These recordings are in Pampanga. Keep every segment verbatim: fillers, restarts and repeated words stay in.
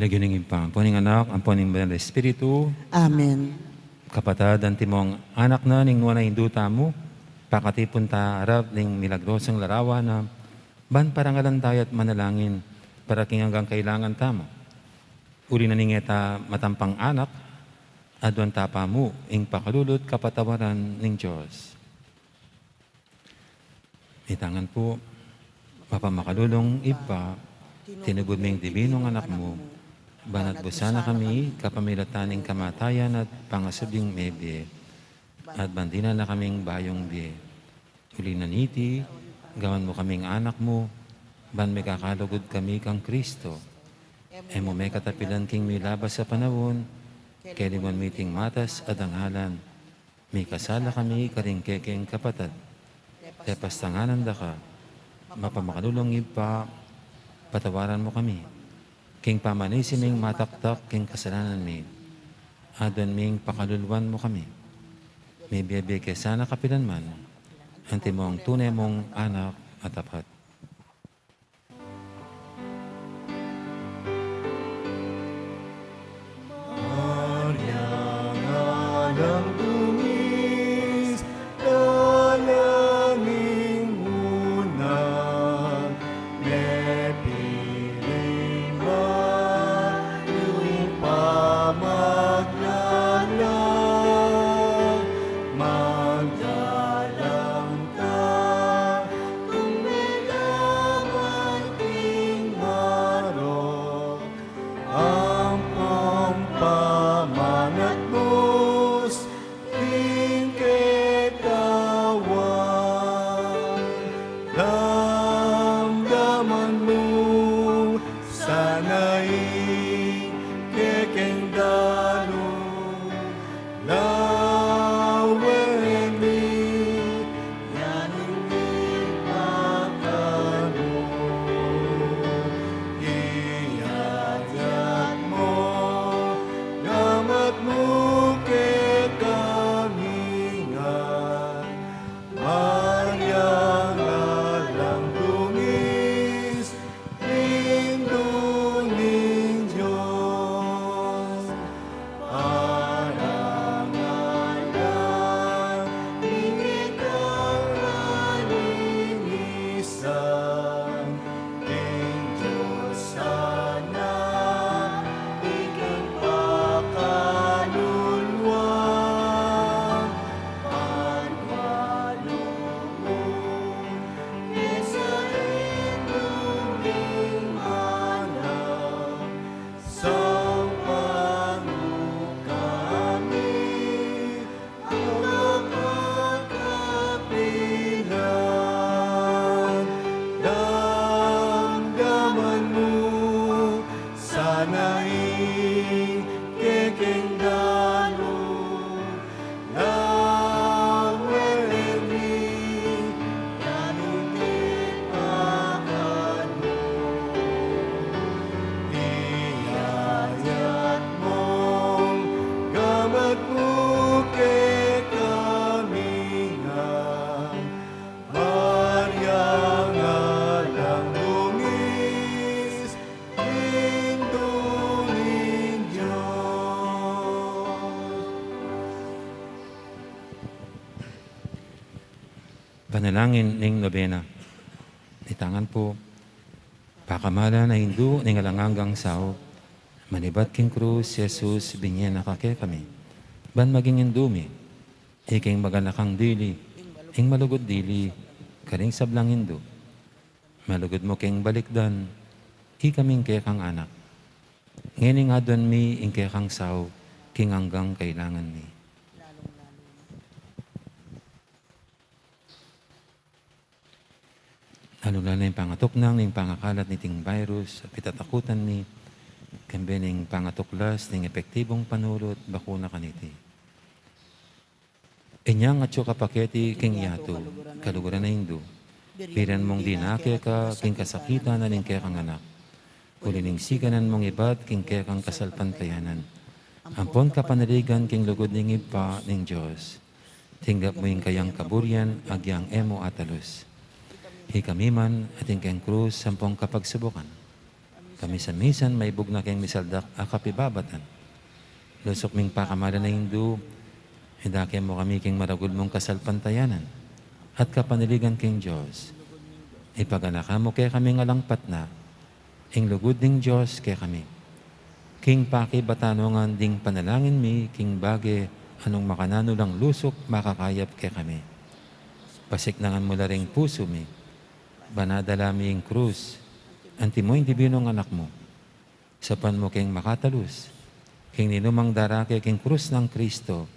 Lagyu ning Ibpa, ampo ning Anak, ampo ning Banal Espiritu. Amen. Kapatad, antimong anak na ning nuan a Indu tamu, pakatipun ta arap ning milagrosang larawan na ban parangalan taya at manalangin para king anggang kailangan tamu. Uli na ning e ta matampang anak, aduan ta pa mu ing pakalulu at kapatawaran ning Dios. Itangan pu. Mapamakalulung Ibpa, tinubud me ing dibinung Anak mu, ban atbusan na kami kapamilatan ning kamatayan at pangasubling mebie, at ban dinan na kaming bayung bie. Uli na niti, gawan mu kaming anak mu, ban mekakalugud kami kang Kristo. E mu me katapilan king milabas a panaun, kelinguan mi iting matas a dangalan. Mikasala kami karing kekeng kapatad. Tepastanganan da ka, mapamakalulung Ibpa, patawaran mu kami. King pamanisi ming mataktak king kasalanan mi, aduan ming pakaluluan mu kami. Mibie-bie ke sana kapilan man, antimong tune mung anak a tapat. Maria, ngalang dungis, dalangin mu na, mepiling bayu ing pamaglalang, maglalang ta, tumela man king marok, ampong pamanatbus king ketawan. Damdaman mu sana ing kekeng dalu, lawen mi, iyanun mi pa kanu. Iyadyat mu, gamat mu kekami ngan, Maria, ngalang dungis, Indu ning Dios, parangalan mi keka kalinisan, ing Dios sana, ikang pakaluluan, manwalu mu, kesa Indu ning Manang, sampan mu kami, anggang kapilan. Damdaman mu sana ing kekeng dalu, lawen mi, iyanun mi pa kanu. Iyadyat mu, gamat mu kekami ngan, Maria, ngalang dungis, Indu ning Dios. Panalangin ning nobena. Itangan pu. Pakamalan a Indu ning alang anggang saup, manibat king krus i Jesus, binye na ka kekami ban maging Indu mi. Ika ing maganakang dili, ing malugud dili karing sablang Indu. Malugud mu keng balikdan ikaming kekang anak. Ngeni aduan mi ing kekang saup king anggang kailangan mi. Lalu na ning pangatuknang ning pangakalat niting virus a pitatakutan mi, kambe ning pangatuklas ning epektibung panulu at bakuna kaniti. Inyang atyu ka pa keti king yatu, kaluguran a Indu, pilan mung dinake ka king kasakitan na ning kekang anak, uli ning sikanan mung ibat king kekang kasalpantayanan, ampon kapanaligan king lugud ning Ibpa ning Dios. Tinggap mu ing kayang kaburian agyang e mu atalus. Ikami man, atin keng krus ampong kapagsubukan, Pamisan-misan, maibug na keng misaldak a kapibabatan. Lusuk ming pakamalan a Indu, idake mu kami king maragul mung kasalpantayanan at kapanaligan king Dios. Ipaganaka mu kekami ing alang patna, ing lugud ning Dios kekami. King pakibatan ngan ding panalangin mi, king bage a nung makananu lang lusuk, makakayap kekami. Pasiknangan mu la ring pusu mi, ban adala mi ing krus, antimo ing dibinung Anak mu. Saupan mu keng makatalus king ninumang darake king krus nang Kristo,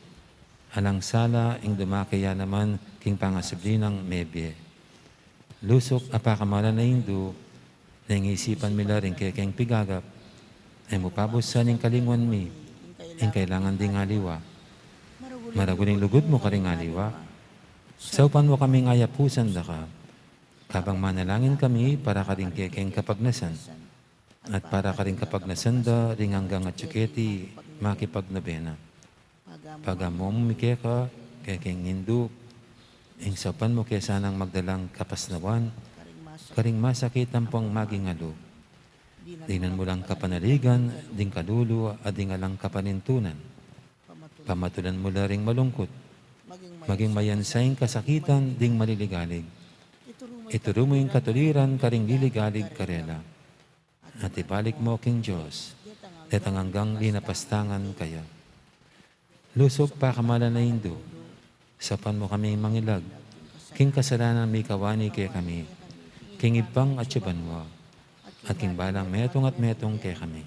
alang sala ing dumake ya naman king pangasubli nang mebie. Lusuk a pakamalan a Indu, neng isipan mi la ring kekeng pigagap, e mu pabusan ing kalingwan mi ing kailangan ding aliwa. Maragul ing lugud mu karing aliwa. Saupan mu kaming ayapusan da ka, kabang manalangin kami para karing kekeng kapagnasan, at para karing kapagnasan da ring anggang atyu keti makipagnobena. Pagamu mi keka, kekeng Indu, ing saupan mu ke sanang magdalang kapasnawan karing masakit ampong maging alu. Dinan mu lang kapanaligan ding kalulu at ding alang kapanintunan. Pamatulan mu la ring malungkut, maging mayansa ing kasakitan ding maliligalig. Ituru mu ing katuliran karing liligalig karela. At ibalik mu king Dios detang anggang linapastangan kaya. Lusuk pakamalan a Indu, saupan mu kami mangilag king kasalanan mikawani kekami king Ibpang atyu banua, at king balang metung at metung kekami.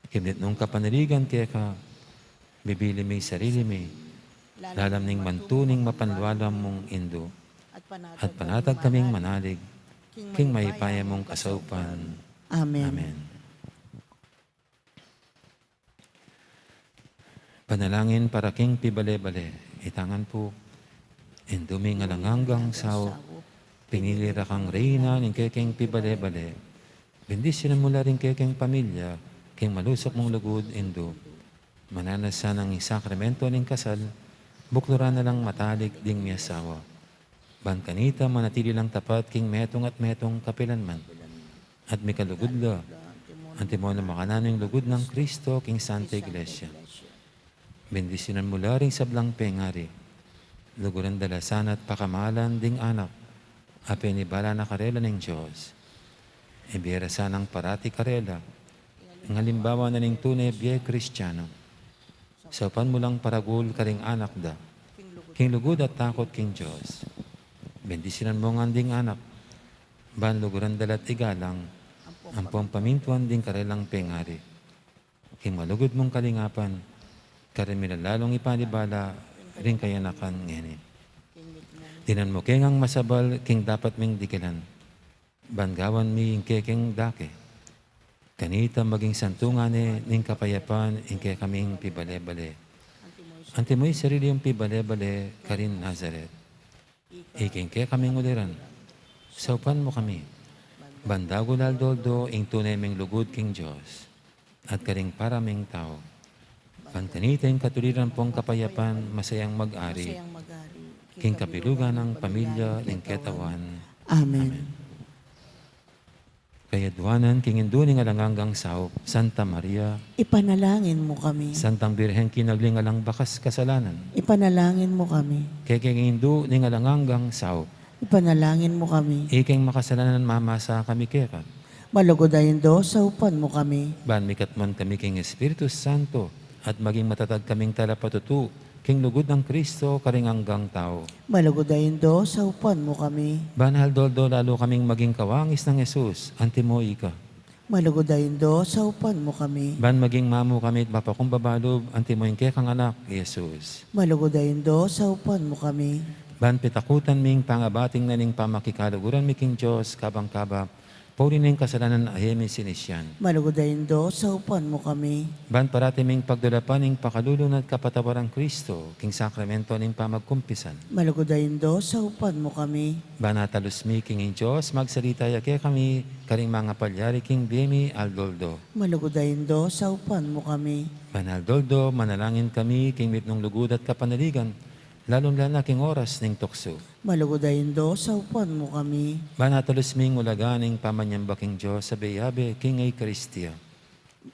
Kimnit nung kapanaligan keka, bibili mi sarili mi lalam ning mantuning mapanlualam mung Indu, at panatag kaming manalig king mayupaya mung kasaupan. Amen. Amen. Panalangin para king pibale-bale. Itangan pu. Indu ming alang anggang saup, pinili ra kang reyna ning kekeng pibale-bale. Bendisyunan mu la ring kekeng pamilya king malusuk mung lugud, Indu. Mananu sana ing sakramento ning kasal, bukluran na lang matalik ding miasawa, ban kanita manatili lang tapat king metung at metung kapilanman, at mikalugud la antimo nung makananu ing lugud nang Kristo king Santa Iglesia. Bendisyunan mu la ring sablang pengari. Luguran da la sana at pakamalan ding anak a penibala na karela ning Dios. Ibie ra sanang parati karela ing alimbawa na ning tune a bie Kristiano. Saupan mu lang paragul karing anak da king lugud at takut king Dios. Bendisyunan mu ngan ding anak, ban luguran da la't igalang ampong pamintuan ding karelang pengari king malugud mung kalingapan, karing milalalung ipanibala ring kayanakan ngeni. Dinan mu ke ngang masabal king dapat ming dikilan, ban gawan mi ing kekeng dake. Kanita maging santungan ne ning kapayapan ing kekaming pibale-bale, antimo ing sarili mung pibale-bale karin Nazaret. Ikeng kekaming uliran, saupan mu kami, ban dagul aldo-aldo ing tune ming lugud king Dios at karing para ming tau. Ban kanita ing katuliran pong kapayapan masayang mag-ari king kabilugan nang pamilya ning ketawan. Amen. Amen. Kayaduanan king Indu ning alang anggang saup, Santa Maria. Ipanalangin mu kami. Santang Birhen kinagli ning alang bakas kasalanan. Ipanalangin mu kami. Kekeng Indu ning alang anggang saup. Ipanalangin mu kami. Ikeng makasalanan mamasa kami keka. Malugud a Indu, saupan mu kami. Ban mikatmuan kami king Espiritu Santo, at maging matatag kaming talapatutu king lugud nang Kristo karing anggang tau. Malugud a Indu, saupan mu kami. Ban aldo-aldo lalu kaming maging kawangis nang Jesus, antimo ika. Malugud a Indu, saupan mu kami. Ban maging mamu kami at mapakumbaba lub, antimo ing kekang Anak, Jesus. Malugud a Indu, saupan mu kami. Ban pitakutan mi ing pangabating na ning pamakikaluguran mi king Dios, kabang kaba, pauli ning kasalanan a e mi sinisyan. Malugud a Indu, saupan mu kami. Ban parati ming pagdulapan ing pakalulu na at kapatawaran Kristo, king sakramento ning pamagkumpisan. Malugud a Indu, saupan mu kami. Ban atalus mi king ing Dios, magsalita ya kekami, karing mangapalyari king bie mi aldo-aldo. Malugud a Indu, saupan mu kami. Ban aldo-aldo, manalangin kami, king mitmung lugud at kapanaligan, Lalung-lala na king oras ning tuksu. Malugud a Indu, saupan mu kami. Ban atalus ming ulaga ning pamanyamba king Dios a abe-abe king Eukaristia.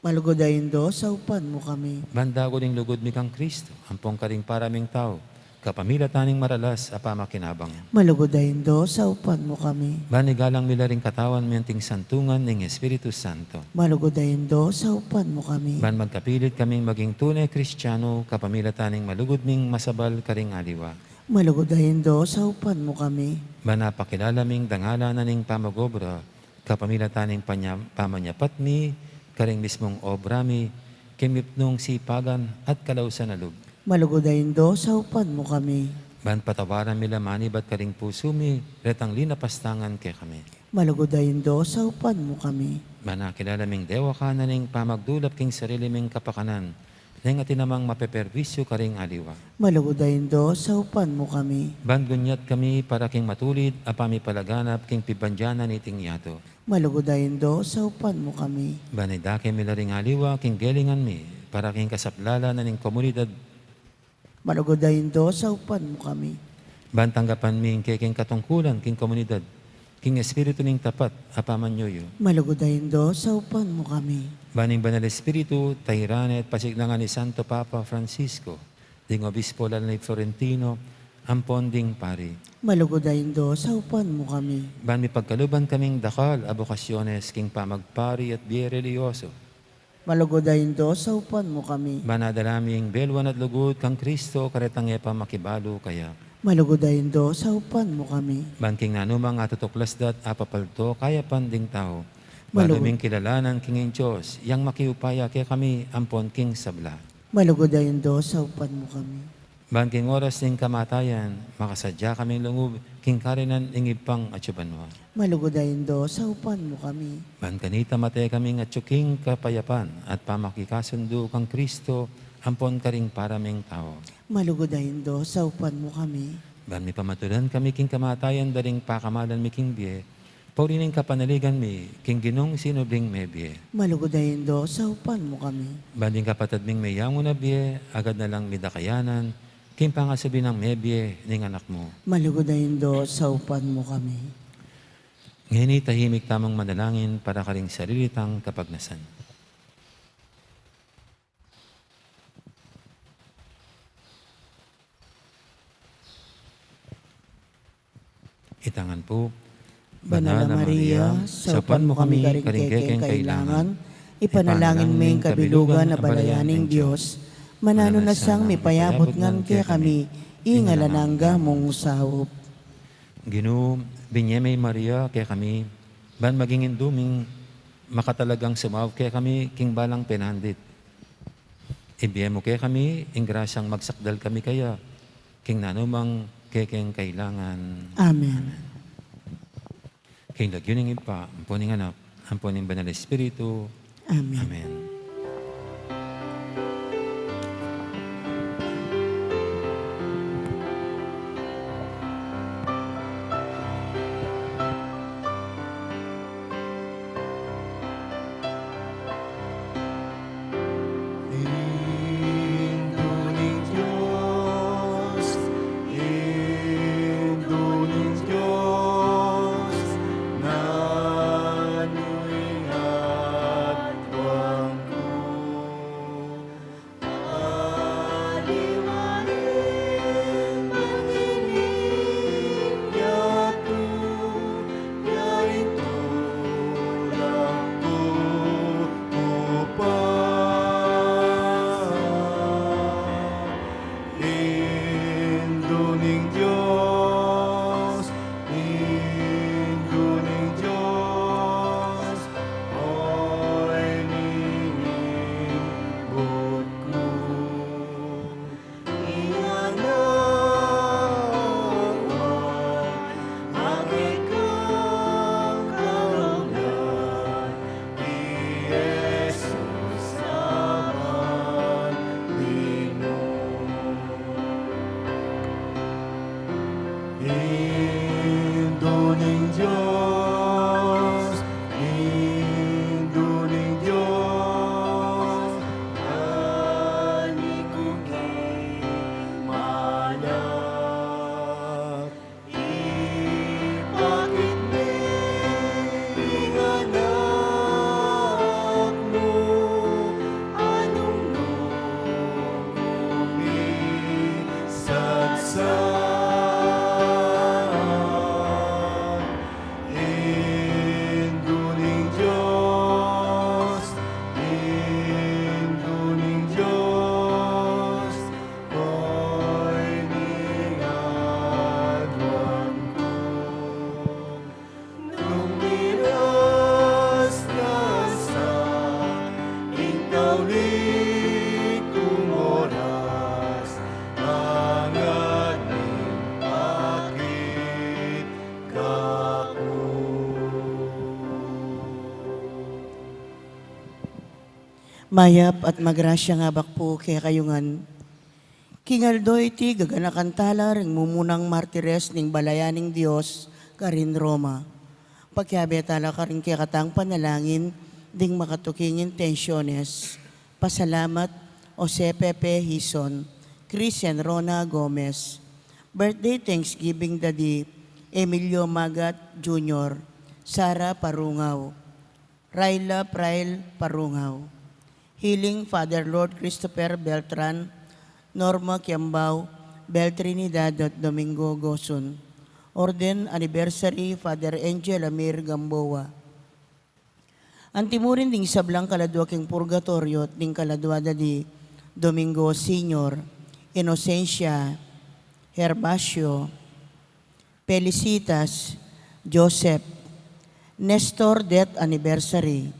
Malugud a Indu, saupan mu kami. Ban dagul ing lugud mi kang Kristu, ampon karing para ming tau, kapamilatan ning maralas a pamakinabang. Malugud a Indu, saupan mu kami. Ban igalang mi la ring katawan mi anting santungan ning Espiritu Santo. Malugud a Indu, saupan mu kami. Ban magkapilit kaming maging tune Kristiano, kapamilatan ning malugud ming masabal karing aliwa. Malugud a Indu, saupan mu kami. Ban apakilala ming dangalan na ning pamag-obra, kapamilatan ning panya-, pamanyapat mi karing mismung obra mi, king mipnung sipagan at kalausan a lub. Malugud a Indu, saupan mu kami. Ban patawaran mi la manibat karing pusu mi retang linapastangan kekami. Malugud a Indu, saupan mu kami. Ban akilala ming dewakan na ning pamagdulap king sarili ming kapakanan, neng atin namang mapeperwisyu karing aliwa. Malugud a Indu, saupan mu kami. Ban gunyat kami para king matulid a pamipalaganap king pibandian na niting yatu. Malugud a Indu, saupan mu kami. Ban idake mi la ring aliwa king gelingan mi para king kasaplalan na ning komunidad. Malugud a Indu, saupan mu kami. Ban tanggapan mi ing kekeng katungkulan king komunidad, king espiritu ning tapat a pamanyuyu. Malugud a Indu, saupan mu kami. Ban ing Banal Espiritu, tairan at pasiglangan ni Santo Papa Francisco, ding Obispo Lalan y Florentino, ampon ding pari. Malugud a Indu, saupan mu kami. Ban mipagkaluban kaming dakal a bokasyones king pamagpari at bie relihiyoso. Malugud a Indu, saupan mu kami. Ban adala mi ing beluan at lugud kang Kristo, karetang e pa makibalu kaya. Malugud a Indu, saupan mu kami. Ban king nanumang atutuklas da at apapaldo kayapan ding tau. Balu Malugud. ming kilalanan king ing Dios, yang makiupaya kekami ampon king sabla. Malugud a Indu, saupan mu kami. Ban king oras ning kamatayan, makasadya kaming lungub king karinan ning Ibpang atsu banua. Malugud a Indu, saupan mu kami. Ban kanita mate kaming atsu king kapayapan at pamakikasundu kang Kristo, ampon karing para ming tau. Malugud a Indu, saupan mu kami. Ban mipamatulan kami king kamatayan da ring pakamalan mi king bie, pauli ning kapanaligan mi king Ginung sinubling mebie. Malugud a Indu, saupan mu kami. Ban ding kapatad ming meyangu na bie, agad na lang midakayanan king pangasubli nang mebie ning Anak mu. Malugud a Indu, saupan mu kami. Ngeni tahimik tamung manalangin para karing sarili tang kapagnasan. Itangan pu. Banal a Maria, saupan mu kami karing kekeng kailangan. Ipanalangin me ing kabilugan a balayan ning Dios. Mananu na sang mipayabut ngan kekami ing alang angga mung saup. Ginu, binye me i Maria kekami, ban maging indu ming makatalagang sumaup kekami king balang penandit. Ibie mu kekami ing grasyang magsakdal kami kaya king nanumang kekeng kailangan. Amen. King lagyu ning Ibpa, ampon ning Anak, ampon ning Banal Espiritu. Amen. Amen. Indu ning Dios, Indu ning Dios, nanu ing aduang Mayap at magrasyang abak pu kekayu ngan. King aldo iti gaganakan tala ring mumunang martires ning balayan ning Dios karin Roma. Pakiabe tala karing kekatang panalangin ding makatuking intensyones. Pasalamat, Jose Pepe Hizon, Christian Rona Gomez. Birthday Thanksgiving Daddy Emilio Magat Junior, Sara Parungaw, Raila Prail Parungaw. Healing Father Lord Christopher Beltran, Norma Kiambao, Bel Trinidad at Domingo Gosun. Orden Anniversary Father Angel Amir Gamboa. Antimurin ding sablang kaladua king purgatoryo at ding kaladua Daddy Domingo Senior, Inocencia, Herbacio, Felicitas, Joseph, Nestor death anniversary,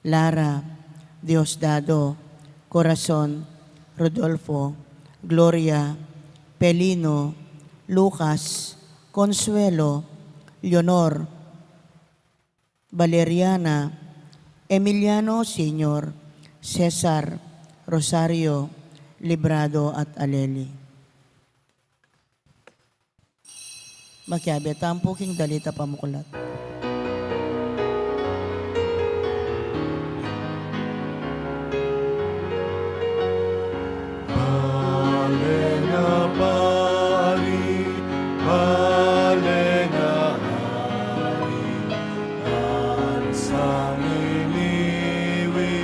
Lara, Diosdado, Corazon, Rodolfo, Gloria, Pelino, Lucas, Consuelo, Leonor, Valeriana, Emiliano Senior, Cesar, Rosario, Librado at Aleli. Makiabe tamu pu king dalit a pamuklat. Bale na pari, bale na ari, bansang iniwi,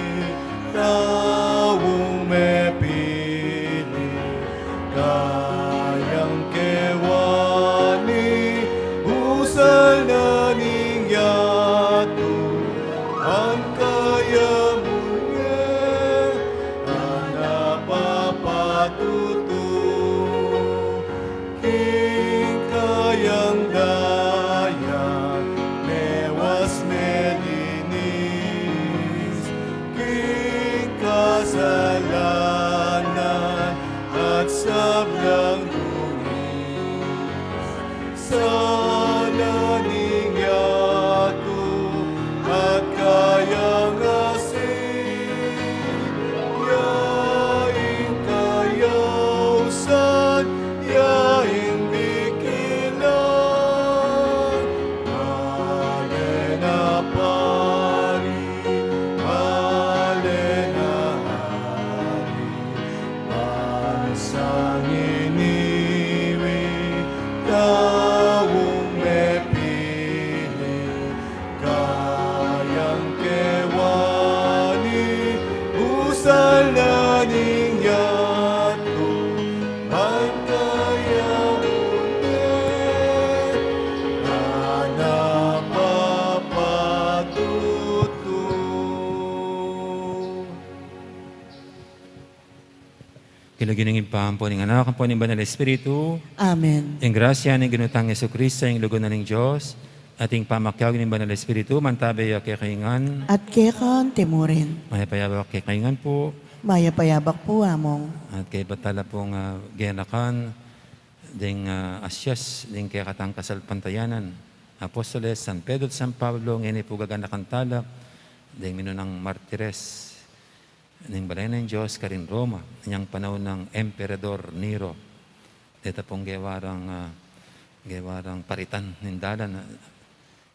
taung mepili, kayang kewani, busal na ning yatu, ang kaya mu ne, ana papatutu. King kayang daya, mewas melinis, king kasalanan at sablang dungis. Sala ning yatu at kayang asin, yaing kayausan, yaing bikilan, bale na pari, bale na ari, bansang iniwi, taung mepili, kayang kewani, busal na ning yatu, ban kaya mu ne, ana papatutu. King lagyu ning Ibpa, ampo ning Anak, ampo ning Banal a Espiritu. Amen. Ing grasya ning Ginu tang Jesucristo, ing lugud na ning Dios, at ing pamakiabe ning Banal a Espiritu, mantabe ya kekayu ngan. At keka anti mu rin. Mayap a yabak kekayu ngan pu. Mayap a yabak pu, Among. At kaybat tala pung, ah, gaganakan ding, ah, asyas ding kekatang kasalpantayanan apostoles, San Pedro at San Pablo, ngeni pu gaganakan tala ding minunang martires ning balayan ning Dios karin Roma, inyang panaun nang Emperador Nero. Deta pung gewa rang, ah, gewa rang paritan ning dalan, ah,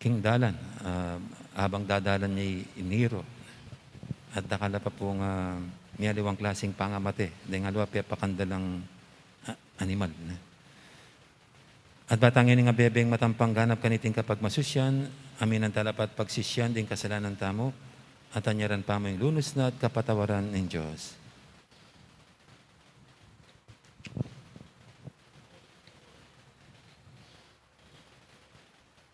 king dalan, ah, abang dadalan ya i Nero. At dakal la pa pung, ah, mialiwang klasing pangamate, deng aliwa pepakanda lang, ah, animal, ne? At ba tang ining abebeng matampang ganap kaniting kapagmasusyan, aminan tala pa't pagsisian ding kasalanan tamu, at anyaran tamu ing lunus na at kapatawaran ning Dios.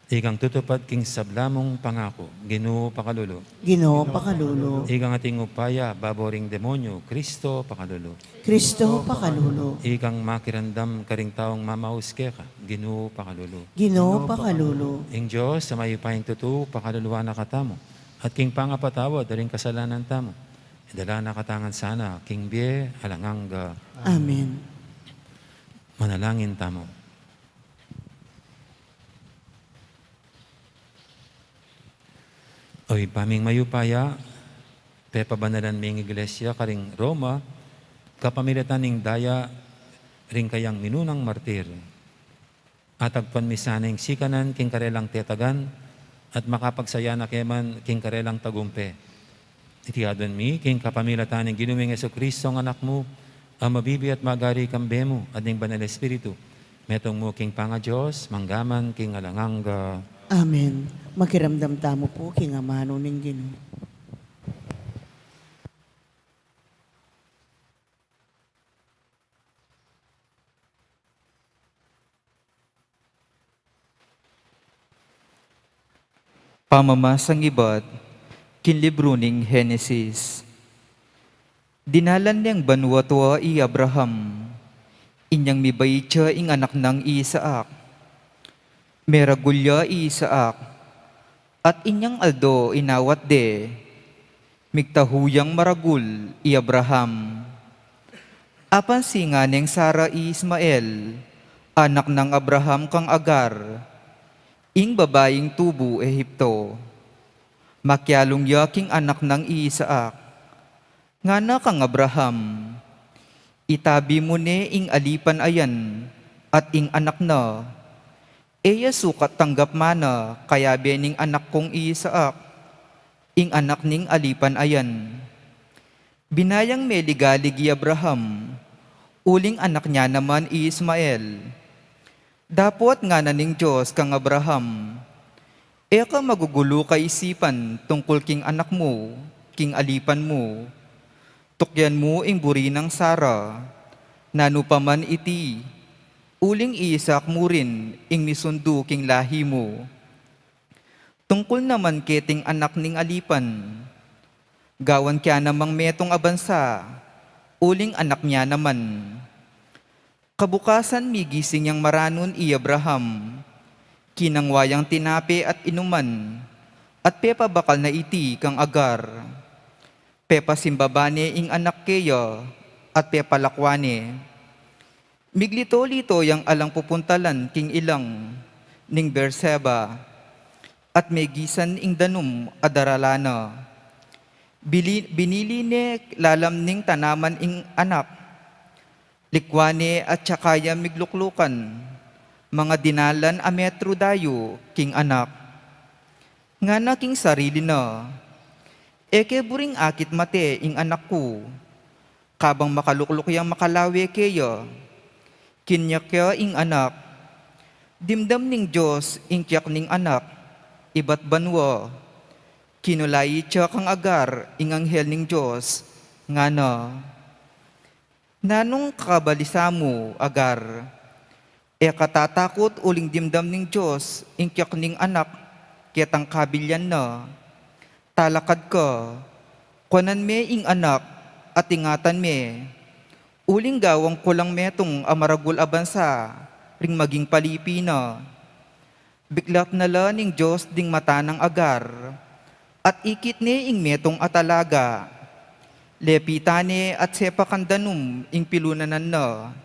Ikang tutupad king sabla mung pangaku, Ginu pakalulu. Ginu pakalulu. Ikang ating upaya babo ring demonyu, Kristo pakalulu. Kristo pakalulu. Ikang makiramdam karing taung mamaus keka, Ginu pakalulu. Ginu pakalulu. Ing Dios a mayupayang tutu pakaluluan na katamu, at king pangapatawad da ring kasalanan tamu, idala na katamu ngan sana king bie alang angga. Amen. Manalangin tamu. O Ibpa ming mayupaya, Pepabanalan me ing Iglesia karing Roma, kapamilatan ning daya ring kayang minunang martir. Atagpan mi sana ing sikanan king karelang tetagan, at makapagsaya na ke man king karelang tagumpe. Iti adwan mi king kapamilatan ning Ginu ming Jesucristo, ang Anak mu, a mabibie at magari kambe mu at ning Banal Espiritu, metung mu king pangaDios, mangga man king alang angga. Amen. Makiramdam tamu pu king amanu ning Ginu. Pamamasang ibat king libru ning Henesis. Dinalan neng banua tua i Abraham, inyang mibait ya ing anak nang i Isaac. Meragul ya i Isaac, at inyang aldo inawat de, migtahu yang maragul i Abraham. Apansi nga neng Sara i Ismael, anak nang Abraham kang Agar, ing babaing tubu Ehipto. Makialung ya king anak nang i Isaac. Ngana kang Abraham, "Itabi mu ne ing alipan a yan at ing anak na." E ya sukat tanggap mana kayabe ning anak kung i Isaac, ing anak ning alipan a yan. Binayang meligalig i Abraham, uling anak nia naman i Ismael. Dapot ngana ning Dios kang Abraham, "E ka magugulu kaisipan tungkul king anak mu, king alipan mu. Tukyan mu ing buri nang Sara, nanu pa man iti, uling i Isaac mu rin ing misundu king lahi mu. Tungkul naman keting anak ning alipan, gawan ke namang metung a bansa, uling anak nia naman." Kabukasan migising yang maranun i Abraham, kinangwa yang tinape at inuman, at pepabakal na iti kang Agar. Pepasimbaba ne ing anak keya, at pepalakwan ne. Miglito-lito yang alang pupuntalan king ilang ning Beerseba, at megisan ing danum a daralan na. Bili-, binili ne lalam ning tanaman ing anak. Likwan ne at saka ya migluklukan, mga dinalan a metru dayu king anak. Ngana king sarili na, "E ke buring akit mate ing anak ku." Kabang makalukluk yang makalawe keya, kinyak ya ing anak. Dimdam ning Dios ing kyak ning anak ibat banua. Kinulait ya kang Agar ing anghel ning Dios, ngana, "Nanung kabalisa mu, Agar? E ka tatakut uling dimdam ning Dios ing kyak ning anak ketang kabilyan na. Talakad ka, kuanan me ing anak at ingatan me, uling gawan ku lang metung a maragul a bansa ring maging palipi na." Biklat na la ning Dios ding mata nang Agar, at ikit ne ing metung a talaga. Lepitan ne at sepakan danum ing pilunanan na,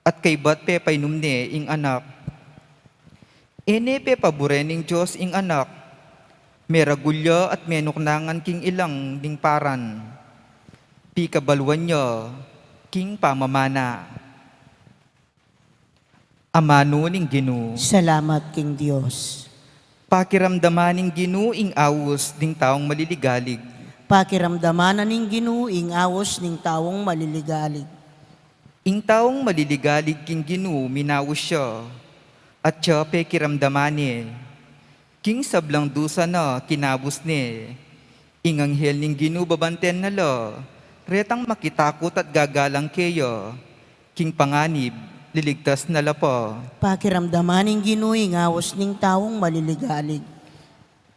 at kaybat pepainum ne ing anak. E ne pepabure ning Dios ing anak, meragul ya at menuknangan king ilang ning Paran. Pikabaluan ya king pamamana. Amanu ning Ginu. Salamat king Dios. Pakiramdaman ning Ginu ing aus ding taung maliligalig. Pakiramdaman na ning Ginu ing aus ning taung maliligalig. Ing taung maliligalig king Ginu minaus ya, at ya pekiramdaman ne. King sablang dusa na kinabus ne, ing anghel ning Ginu babanten na la, retang makitakut at gagalang keya, king panganib, liligtas na la pa. Pakiramdaman ning Ginu ing aus ning taung maliligalig.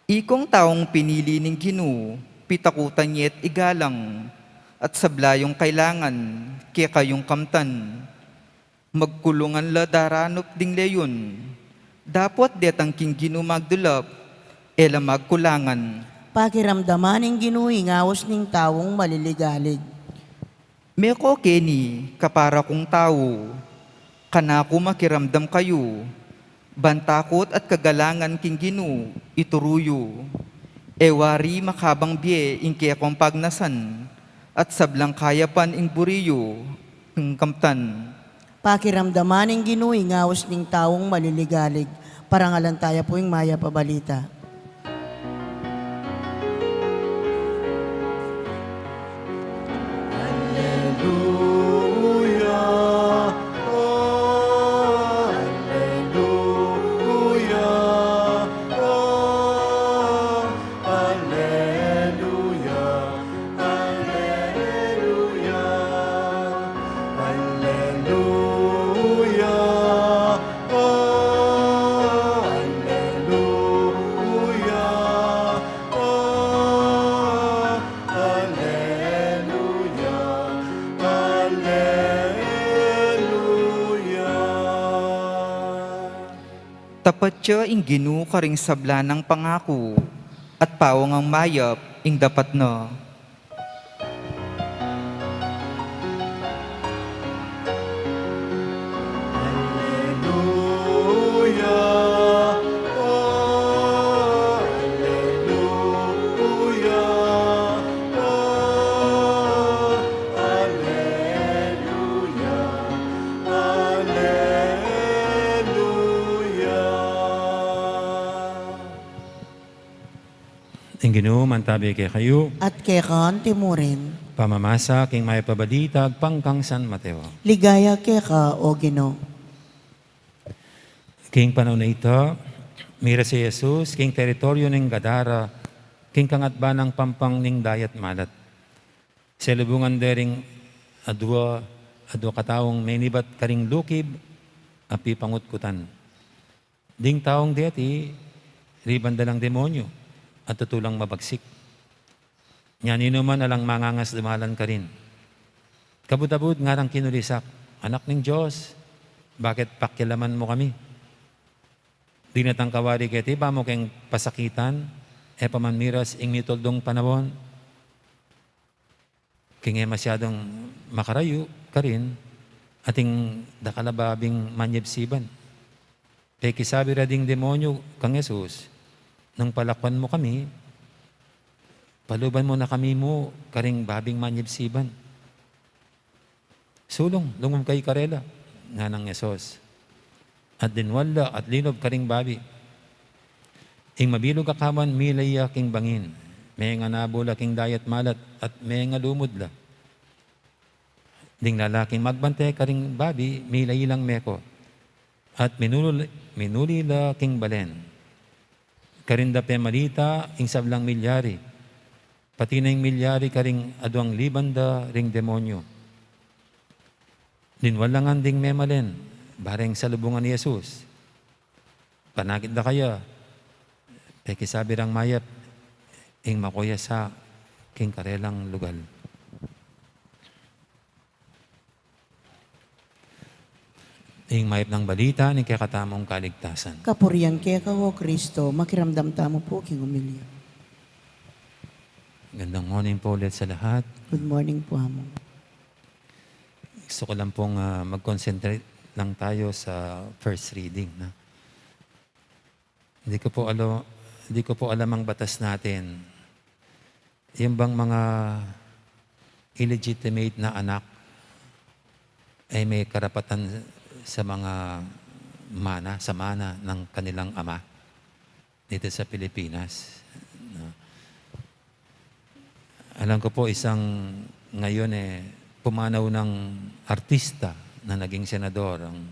Ikong taung pinili ning Ginu, pitakutan ye't igalang, at sabla yung kailangan, kekayung kamtan. Magkulungan la daranup ding leon. Dapot detang king Ginu magdulap, e la magkulangan. Pakiramdaman ning Ginu ing aus ning taung maliligalig. Meko keni, kapara kung tau, kanaku makiramdam kayu, ban takut at kagalangan king Ginu ituru yu. E wari makabang bie ing kekong pagnasan, at sablang kayapan ing buri yu king kamtan. Pakiramdaman ning Ginu ing aus ning taung maliligalig. Parangalan taya pu ing mayap a balita. Alleluia, alleluia, alleluia, alleluia, alleluia, alleluia. Alleluia, alleluia. Tapat ya ing Ginu karing sabla nang pangaku, at paungang mayap ing dapat na. Alleluia, alleluia, alleluia, alleluia. Ing Ginu mantabi kekayu. At keka anti mu rin. Pamamasa king mayap a balita agpang kang San Mateo. Ligaya keka, o Ginu. King panaun a ita, miras i Jesus king teritoryu ning Gadara, king kangatba nang pampang ning Dayat Malat. Selubungan de ring adua, adua kataung menibat karing lukib a pipangutkutan. Ding taung deti, liban da lang demonyu, at tutu lang mabagsik. Nya ninuman alang mangangas dumalan karin. Kabud-abud ngarang kinulisak, "Anak ning Dios, bakit pakialaman mu kami? Dinatang ka wari keti ba mu keng pasakitan, e pa man miras ing mituldung panaun?" King e masyadung makarayu karin, ating dakal a babing manyibsiban. Pekisabi ra ding demonyu kang Jesus, "Nung palakuan mu kami, paluban mu na kami mu karing babing manyibsiban." "Sulung, lungub kayu karela," nganang Jesus. At dinwal la at linub karing babi. Ing mabilug a kawan, milay ya king bangin. Menganabul la king Dayat Malat at mengalumud la. Ding lalaking magbante karing babi, milay lang meko. At minuli, minuli la king balen. Karin da pemalita ing sablang milyari, pati na ing milyari karing aduang liban da ring demonyu. Dinwal la ngan ding memalen, bareng salubungan i Jesus. Panakit da kaya, pekisabi rang mayap, ing makuya sa king karelang lugal. Ing mayap nang balita ning kekatamung kaligtasan. Kapurian keka, o Kristo. Makiramdam tamu pu king umilya. Gandang morning po ulit sa lahat. Good morning po, Among. Gusto ko lang pong, ah, mag-concentrate lang tayo sa first reading, no? Hindi ko po alo-, hindi ko po alam ang batas natin. Yung bang mga illegitimate na anak ay may karapatan sa mga mana, sa mana ng kanilang ama dito sa Pilipinas, no? Alam ko po, isang, ngayon, eh, pumanaw ng artista na naging senador. Ang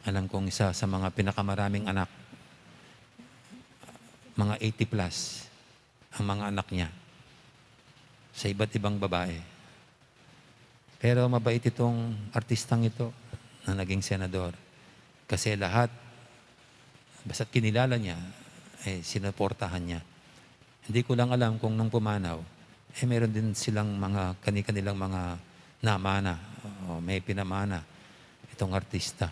alam kong isa sa mga pinakamaraming anak, mga eighty plus ang mga anak niya sa iba't ibang babae. Pero mabait itong artistang ito na naging senador. Kasi lahat, basta't kinilala niya, eh, sinuportahan niya. Hindi ko lang alam kung nung pumanaw, eh, meron din silang mga kani-kanilang mga namana o may pinamana itong artista.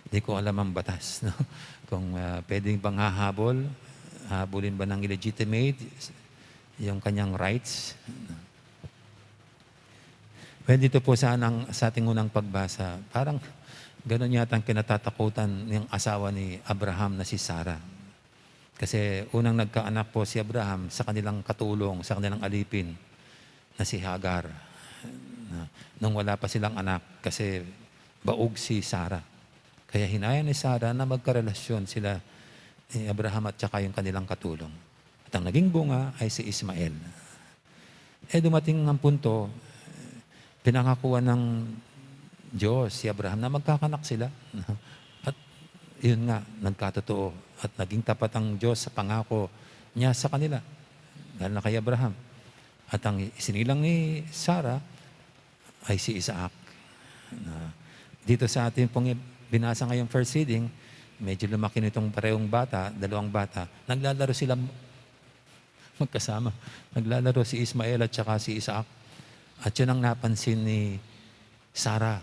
Hindi ko alam ang batas, no? Kung, ah, pwedeng bang hahabol, habulin ba ng illegitimate yung kanyang rights? Well, dito po sa, sa ating unang pagbasa, parang ganun yata ang kinatatakutan ng asawa ni Abraham na si Sarah. Kasi unang nagkaanak po si Abraham sa kanilang katulong, sa kanilang alipin na si Hagar. Na, nung wala pa silang anak, kasi baug si Sarah. Kaya hinaya ni Sarah na magkarelasyon sila ni Abraham at saka yung kanilang katulong. At ang naging bunga ay si Ismael. Eh, dumating ang punto, pinangakuan ng Diyos si Abraham na magkakanak sila. At yun nga, nagkatotoo. At naging tapat ang Diyos sa pangako niya sa kanila, lalo na kay Abraham. At ang isinilang ni Sarah ay si Isaac. Na, dito sa ating pong binasa ngayong first reading, medyo lumaki nitong parehong bata, dalawang bata. Naglalaro sila magkasama. Naglalaro si Ismael at saka si Isaac. At yun ang napansin ni Sarah.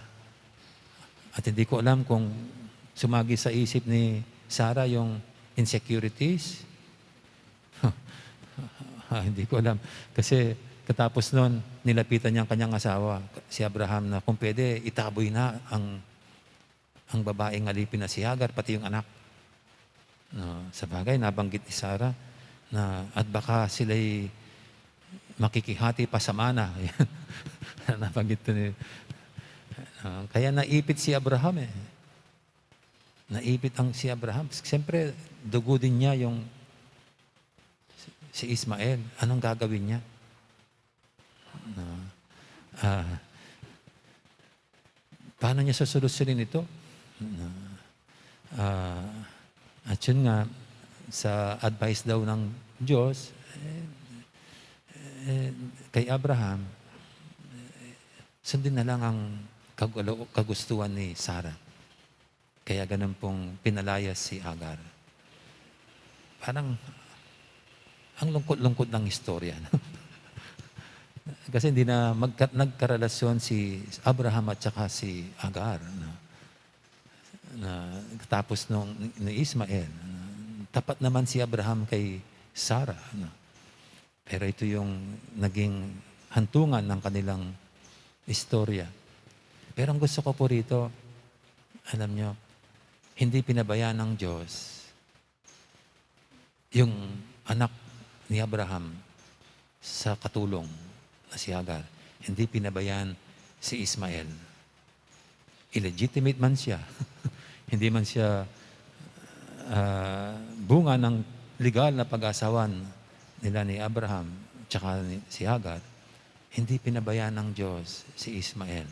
At hindi ko alam kung sumagi sa isip ni Sarah yung insecurities. Ah, hindi ko alam. Kasi katapos nun, nilapitan niya ang kanyang asawa, si Abraham, na kung pwede, itaboy na ang, ang babaeng alipin na si Hagar, pati yung anak. No, sa bagay, nabanggit ni Sarah na, "At baka sila'y makikihati pa sa mana." Nabanggit to ni, ah, kaya naipit si Abraham eh. Naipit ang si Abraham. Siyempre, dugo din niya yung si Ismael. Anong gagawin niya? No? Ah, paano niya sosolusyonin ito? No? Ah, at yun nga, sa advice daw ng Diyos, eh, eh, kay Abraham, eh, sundin na lang ang kagalo-, kagustuhan ni Sarah. Kaya ganun pong pinalayas si Hagar. Parang ang lungkot-lungkot ng istorya, no? Kasi hindi na magka-, nagkarelasyon si Abraham at saka si Hagar, no? Na katapos nung ni Ismael, no? Tapat naman si Abraham kay Sarah, no? Pero ito yung naging hantungan ng kanilang istorya. Pero ang gusto ko po rito, alam nyo, hindi pinabayaan ng Diyos yung anak ni Abraham sa katulong na si Hagar. Hindi pinabayaan si Ismael. Illegitimate man siya, hindi man siya, ah, bunga ng legal na pag-asawan nila ni Abraham tsaka ni, si Hagar, hindi pinabayaan ng Diyos si Ismael.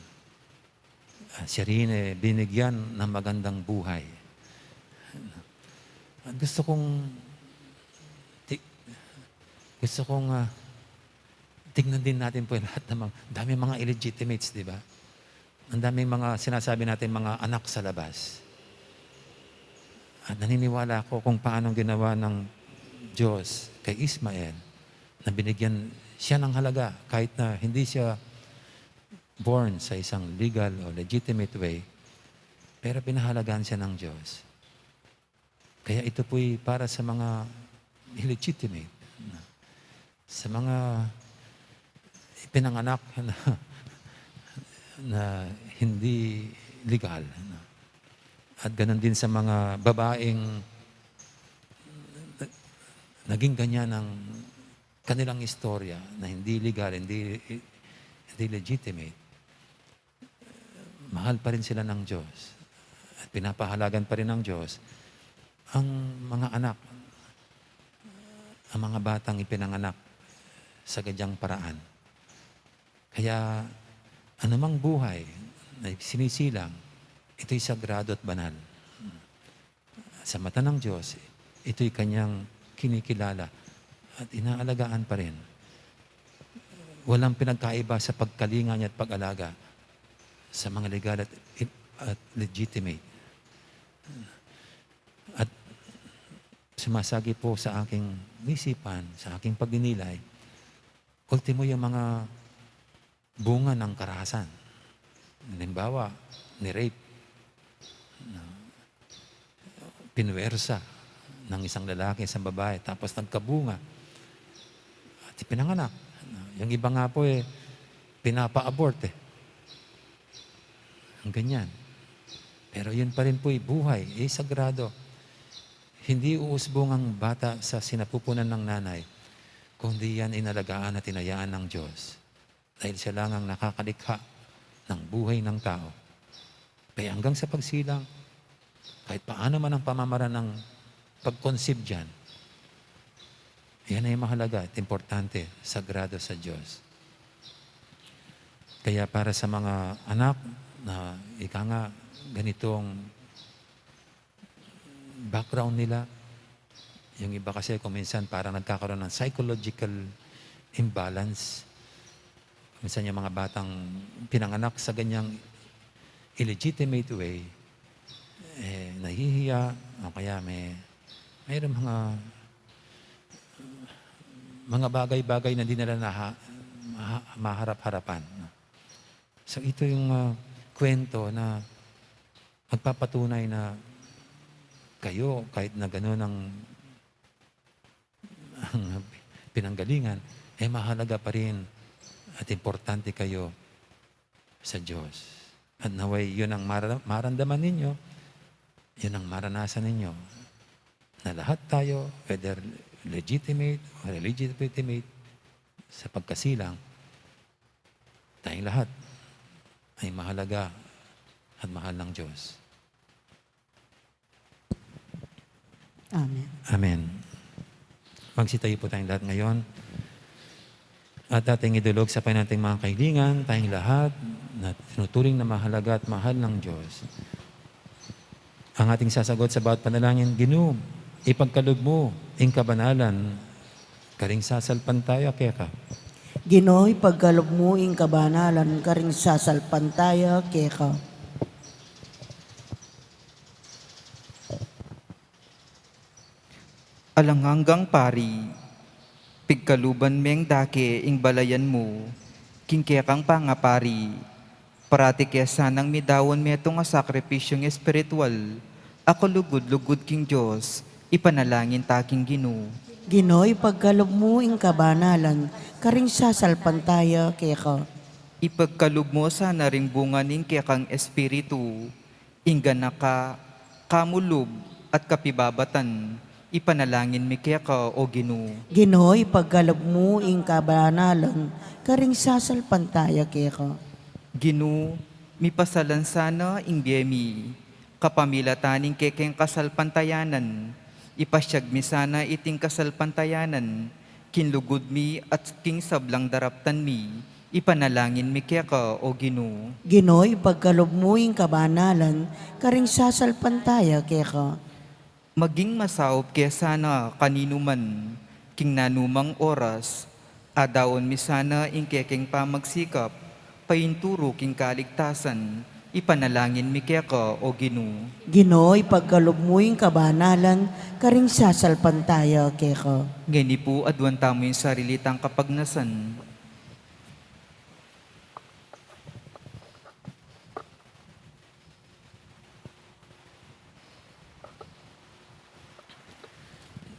Ah, siya rin, eh, binigyan ng magandang buhay. At gusto kong ti-, gusto kong, ah, tignan din natin po yung lahat ng mga, daming mga illegitimates, di ba? Ang daming mga sinasabi natin, mga anak sa labas. At naniniwala ako kung paano ginawa ng Diyos kay Ismael, na binigyan siya ng halaga kahit na hindi siya born sa isang legal o legitimate way, pero pinahalagahan siya ng Diyos. Kaya ito po'y para sa mga illegitimate, sa mga pinanganak na, na hindi legal. At ganun din sa mga babaeng naging ganyan ang kanilang istorya na hindi legal, hindi, hindi legitimate. Mahal pa rin sila ng Diyos. At pinapahalagan pa rin ng Diyos ang mga anak, ang mga batang ipinanganak sa gadyang paraan. Kaya anumang buhay na sinisilang, ito'y sagrado at banal. Sa mata ng Diyos, ito'y kanyang kinikilala at inaalagaan pa rin. Walang pinagkaiba sa pagkalinga niya at pag-alaga sa mga legal at, at legitimate. At sumasagi po sa aking isipan, sa aking pagninilay, ultimo yung mga bunga ng karahasan. Halimbawa, ni-rape, no? Pinuwersa ng isang lalaki, isang babae, tapos nagkabunga. At ipinanganak. No? Yung iba nga po eh, pinapa-abort eh. Ang ganyan. Pero yun pa rin po'y buhay, eh, sagrado. Hindi uusbong ang bata sa sinapupunan ng nanay, kundi yan inalagaan at inayaan ng Diyos. Dahil siya lang ang nakakalikha ng buhay ng tao. Kaya hanggang sa pagsilang, kahit paano man ang pamamaraan ng pag-conceive dyan, yan ay mahalaga at importante, sagrado sa Diyos. Kaya para sa mga anak na ika nga ganitong background nila, yung iba kasi kung minsan parang nagkakaroon ng psychological imbalance. Minsan yung mga batang pinanganak sa ganyang illegitimate way, eh, nahihiya, o kaya may, mayroong mga, mga bagay-bagay na di nila naha-, maha-, maharap-harapan. So, ito yung, ah, kwento na magpapatunay na kayo, kahit na gano'n ang, ang pinanggalingan, eh, mahalaga pa rin at importante kayo sa Diyos. At naway yun ang mara-, maramdaman ninyo, yun ang maranasan ninyo, na lahat tayo, whether legitimate or illegitimate, sa pagkasilang, tayong lahat ay mahalaga at mahal ng Diyos. Amen. Amen. Magsitayo po tayong lahat ngayon. At ating idulog sa Panginoon ating mga kahilingan, tayong lahat na tinuturing na mahalaga at mahal ng Diyos. Ang ating sasagot sa bawat panalangin, Ginu, ipagkalub mu ing kabanalan karing sasalpantaya keka. Ginu, ipagkalub mu ing kabanalan karing sasalpantaya keka. Alang anggang pari, pigkaluban meng dake ing balayan mu king kekang pangapari, parati ke sanang midaun metung a sakripisyung espiritual a kalugud-lugud king Dios, ipanalangin ta king Ginu. Ginu, ipagkalub mu ing kabanalan karing sasalpantaya keka. Ipagkalub mu sana ring bunga ning kekang espiritu, ing ganaka, kamulub, at kapibabatan, ipanalangin mi keka, O Ginu. Ginu, ipagkalub mu ing kabanalan karing sasalpantaya keka. Ginu, mipasalan sana ing bie mi kapamilatan ning kekeng kasalpantayanan, ipasyag mi sana iting kasalpantayanan king lugud mi at king sablang daraptan mi, ipanalangin mi keka, O Ginu. Ginu, ipagkalub mu ing kabanalan karing sasalpantaya keka. Maging masaup ke sana kaninuman king nanumang oras, adaun mi sana ing kekeng pamagsikap painturu king kaligtasan, ipanalangin mi keka, O Ginu. Ginu, ipagkalub mu ing kabanalan karing sasalpantaya keka. Ngeni pu, aduan tamu ing sarili tang kapagnasan.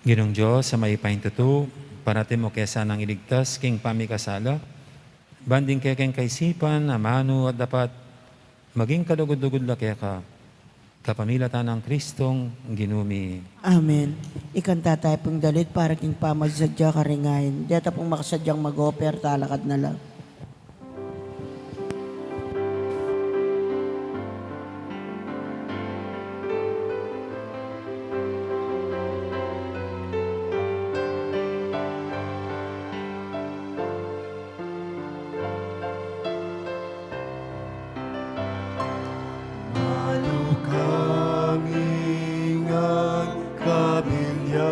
Ginung Dios a mayupayang tutu, parati mu ke sanang iligtas king pamikasala, ban ding kekeng kaisipan, amanu at dapat, maging kalugud-lugud la keka, kapamilatan nang Kristong Ginu mi. Amen. Ikanta tayu pung dalit para king pamasadya karing ain. Deta pung makasadyang mag-offer, talakad na la. Malu kami ngan kabilyan,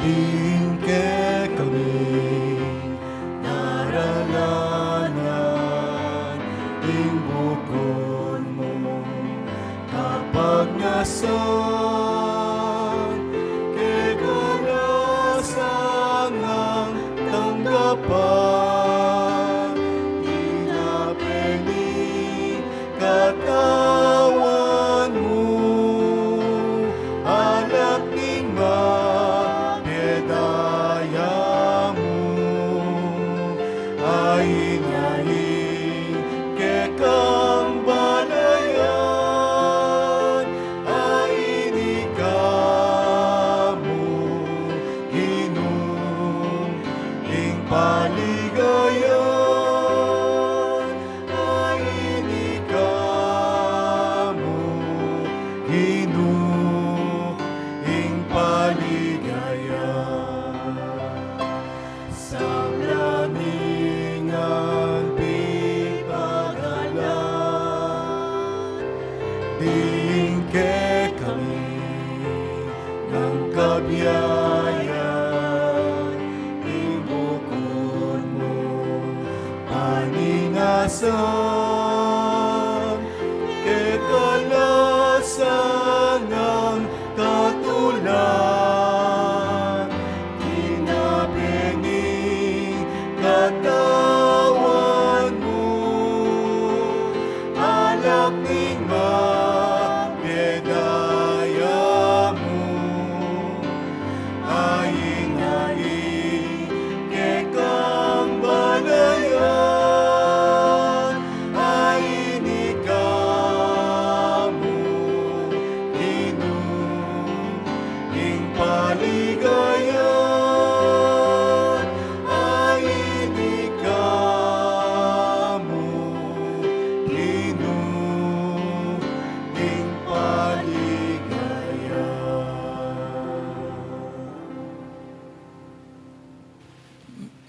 ing kekami naralanan, ing bukun mu kapagnasan, keka na sanang tanggapan, di na pwede katawan mu, alak ning mapedaya mu, ain ing kekang balayan, ain Yaya, ing bukun mu, paningasan, kekalasan nang katulan, tinape ning katawan mu, alak ning mapedaya mu, ain ali kekang balayan, ain ika mu Ginu, ing paligayan, ain ika mu Ginu, ing paligayan.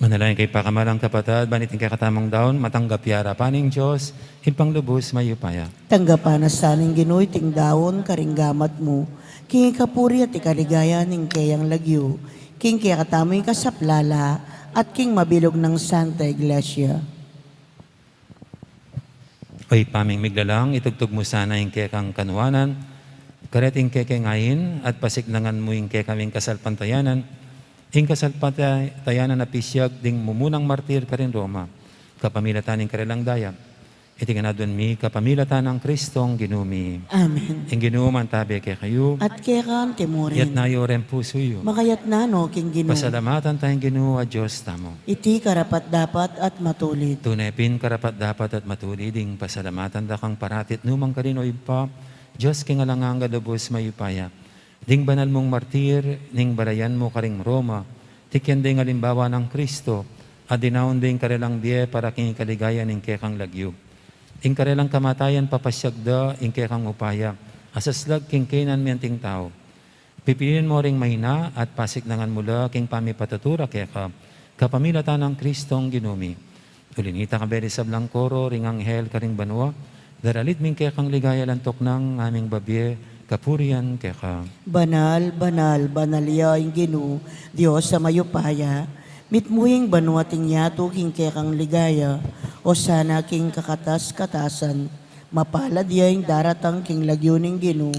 Manalangin kayu pakamalan kung kapatad, ban iting kekatamung daun matanggap ya arapan ning Dios, Ibpang lubus mayupaya. Tanggapan na sa ning Ginu iting daun karing gamat mu, king ikapuri at ikaligayan ning keyang lagyu, king kekatamung ikasaplala at king mabilug nang Santa Iglesia. O Ibpa ming miglalang, itugtug mu sana ing kekang kanuanan kareting kekeng ain, at pasiknangan mu ing kekaming kasalpantayanan, ing kasalpantayanan a pisyag ding mumunang martir karin Roma, kapamilatan ning karelang daya. Iti ngan aduan mi kapamilatan nang Kristong Ginu mi. Amen. Ing Ginu mantabe kekayu. At keka mu rin. Itas yu ring pusu yu. Makatas no king Ginu. Pasalamatan taya ing Ginu a Dios tamu. Iti karapat-dapat at matulid. Tune pin karapat-dapat at matulid ing pasalamatan da kang parati at nu man karin, O Ibpa, Dios king alang angga, lubus mayupaya. Ding banal mung martir ning balayan mu karing Roma, tikyan da ing alimbawa nang Kristo, at dinaun da ing karelang bie para king ikaligayan ning kekang lagyu. Ing karelang kamatayan papasyag da ing kekang upaya a saslag king kaynan mi anting tau. Pipilian mu ring maina at pasiknangan mu la king pamipatutura keka, kapamilatan nang Kristong Ginu mi. Uli nita, kayabe ring sablang koro ring anghel karing banua, daralit mi ing kekang ligaya, lantuk nang aming babie kapurian keka. Banal, banal, banal ya ing Ginu, Dios a mayupaya, mitmu ing banua at ing yatu king kekang ligaya, Osana king kakatas-katasan, mapalad ya ing daratang king lagyu ning Ginu,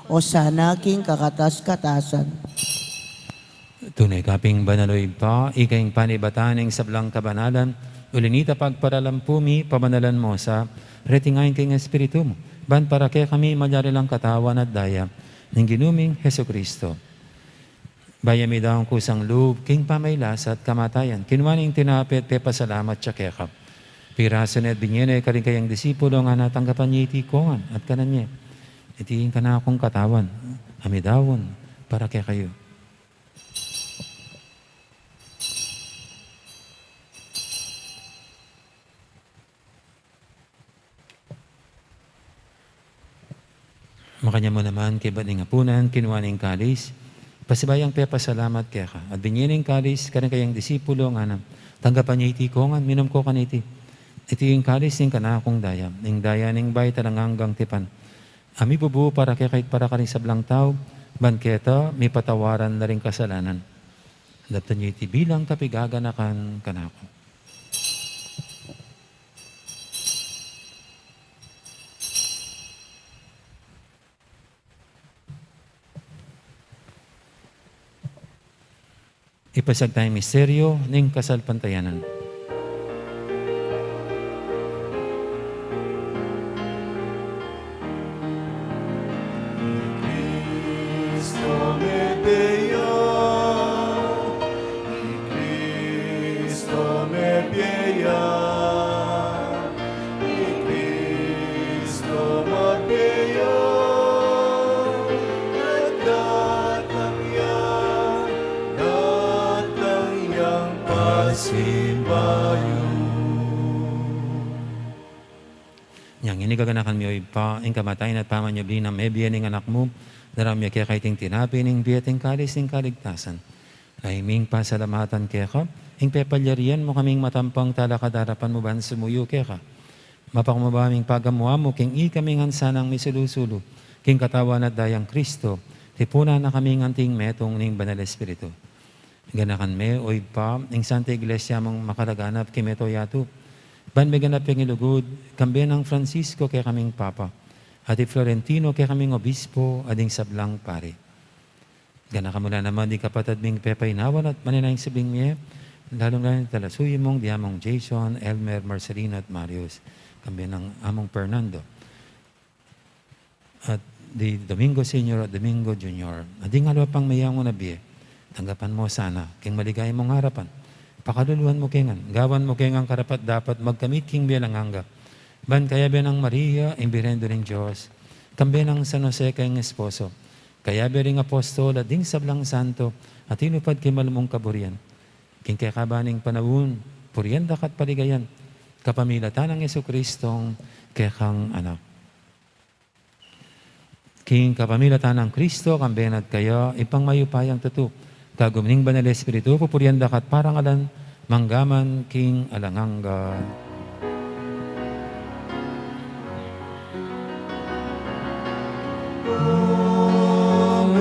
Osana king kakatas-katasan. Tune ka pin banal, O Ibpa, ika ing panibatan ning sablang kabanalan, uli nita pagparalan pu mi, pabanalan mu sa reting ain king Espiritu mu, ban para kekami malyari lang katawan at daya ning Ginu ming Jesucristo. Bayu ya midaun kusang lub king pamagkasakit at kamatayan, kinua ne ing tinape at pepasalamat ya keka, pirasu ne at binie ne karing kayang disipulo, ngana, tanggapan ye iti kongan at kanan ye. Iti ing kanakung katawan a midaun para kekayu. Makanyan mu naman, kaybat ning apunan, kinua ne ing kalis, pasibayu yang pepasalamat keka, at binie ne ing kalis karing kayang disipulo, ngana, tanggapan ye iti kongan, minum ko kaniti. Iti ing kalis ning kanakung daya, ing daya ning bayu at alang anggang tipan, a mibubu para kekayu at para karing sablang tau, ban keta mipatawaran la ring kasalanan. Daptan ye iti bilang kapaganakan kanaku. Ipasyag taya ing misteryu ning kasalpantayanan. I Kristo mebie ya, i Kristo mebie ya, i Kristo mebie ya, at datang ya, datang yang pasibayu. Inyang ini gaganakan mi, O Ibpa, ing kamatayan at pamanyubli nang mebie ning Anak mu, daraun mi keka iting tinape ning bie at ing kalis ning kaligtasan. Lalu ming pasalamatan keka ing pepalyarian mu kaming matampang talakad king arapan mu ban sumuyu keka. Mapakumbaba ming pagamu-amu king ikami ngan sanang misulu-sulu king katawan at daya nang Kristo, Tipunan na kami ngan ing metung ning Banal Espiritu. Ganakan me, o Ibpa, ing Santa Iglesia mung makalaganap king mabilug a yatu. Ban miganap ya king lugud, kambe nang Francisco kekaming Papa, at i Florentino kekaming Obispo, at ding sablang pari. Ganakan mu la naman ding kapatad ming pepainawa at manenaya king sablang mie, lalung-lalu na ing talasuyu mung diamang Jason, Elmer, Marcelino, at Marius, kambe nang among Fernando. At di Domingo Senior at Domingo Junior. At ding aliwa pang meyangu na bie, tanggapan mu sana king maligaya mung arapan. Pakaluluan mu ke ngan, gawan mu ke ngan karapat-dapat magkamit king bie alang angga. Ban kayabe nang Maria, ing Birhen ning Dios, kambe nang San Jose kayang esposo, kayabe ring apostol at ding sablang santo a tinupad king malugud mung kaburian, king kekaban ning panaun, purian da ka at paligayan, kapamilatan nang Jesucristong kekang Anak. King kapamilatan nang Kristo, kambe na at kaya, Ibpang mayupayang tutu, kagum ning Banal Espiritu, pupurian da ka at parangalan, mangga man king alang angga. Amen,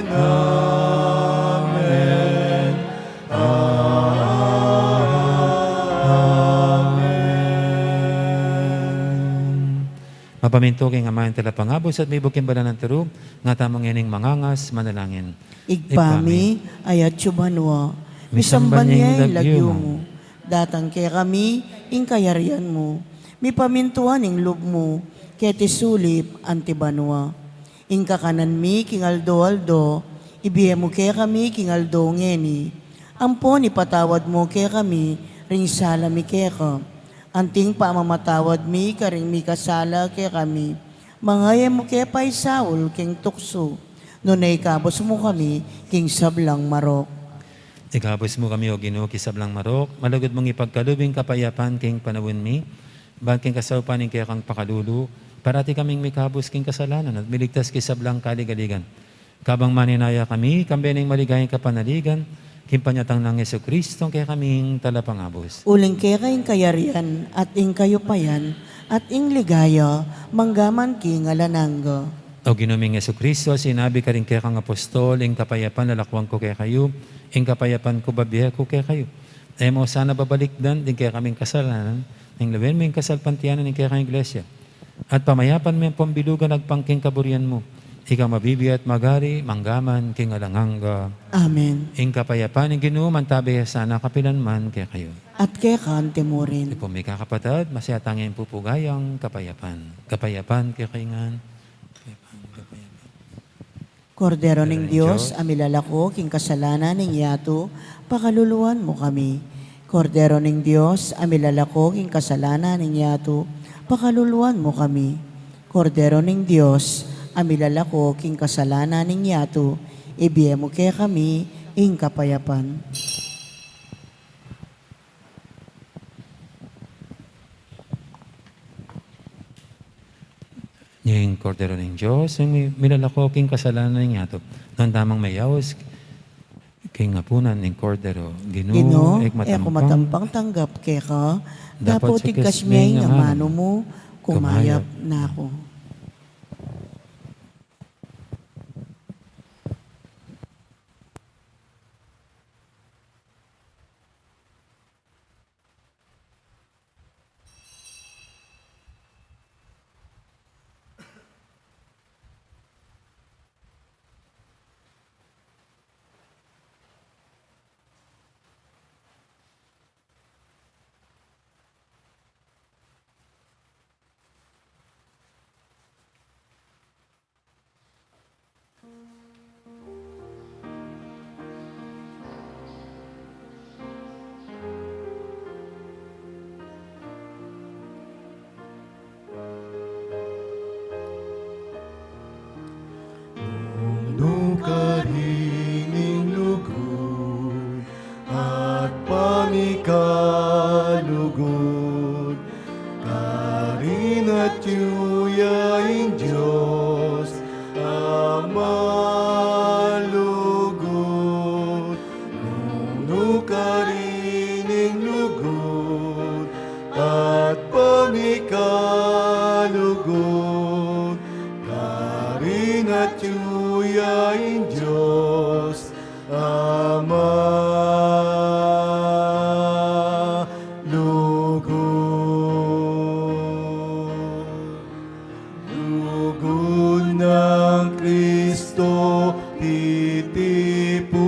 amen, amen. Mapamintu king Ama ing Talapangabus at mibuk king banal a tiru, nga tamu ngening mangangas, manalangin. Ibpa mi, a atsu banua, misamban ya ing lagyu mu. Datang kekami ing kayarian mu. Mipamintuan ing lub mu, keti sulip anti banua. Ing kakanan mi king aldo-aldo, ibie mu kekami king aldo ngeni. Ampon ipatawad mu kekami ring sala mi keka, anting pamamatawad mi karing mikasala kekami. Manga e mu ke paisaul king tuksu, nune ikabus mu kami king sablang marok. Ikabus mu kami, O Ginu, king sablang marok, malugud mung ipagkalub ing kapayapan king panaun mi, ban king kasaupan ning kekang pakalulu, parati kaming mikabus king kasalanan at miligtas king sablang kaligaligan. Kabang manenaya kami, kambe ning maligayang kapanaligan, king panyatang nang Jesucristo, kekaming Talapangabus. Uling keka ing kayarian, at ing kayupayan, at ing ligaya, mangga man king alang angga. O Ginu ming Jesucristo, sinabi karing kekang apostol, ing kapayapan lalakuan ku kekayu, ing kapayapan ku bibie ku kekayu. E mu sana babalikdan ding kekaming kasalanan, nune lawen mu ing kasalpantayanan ning kekang Iglesia. At pamayapan me ampon bilugan agpang king kaburian mu. Ika mabibie at magari, mangga man king alang angga. Amen. Ing kapayapan ning Ginu, mantabi ya sana kapilan man kekayu. At keka anti murin. Ipun mi kakapatad, masaya tang ing pupugayang kapayapan. Kapayapan kekayu ngan. Kapayapan, kapayapan. Kordero ning Dios, a milalako king kasalanan ning yatu, pakaluluan mu kami. Kordero ning Dios, a milalako king kasalanan ning yatu, pakaluluan mu kami. Kordero ning Dios, a milalako king kasalanan ning yatu, ibie mu kekami ing kapayapan. Ing Kordero ning Dios, a mi-, milalako king kasalanan ning yatu. Nuan tamung meyaus king apunan ning Kordero. Ginu, Ginu, e ku matampang tanggap keka, dapot igkas mu ing amanu mu, kumayap na ku. Nung nu karin ing lugud at pamikalugud, karin atyu ya ing Dios a malugud. Nung nu karin ing lugud at pamikalugud, karin At yu ya ing Dios Ama lugud. Lugud nang Kristo, titipun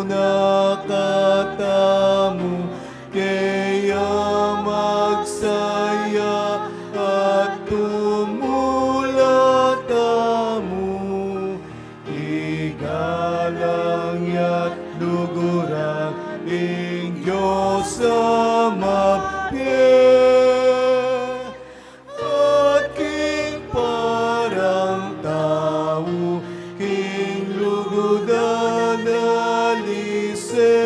na katamu, kaya magsaya at tumula tamu. Igalang ya't luguran ing Dios Ama pie. At king parang tau king lugud alise,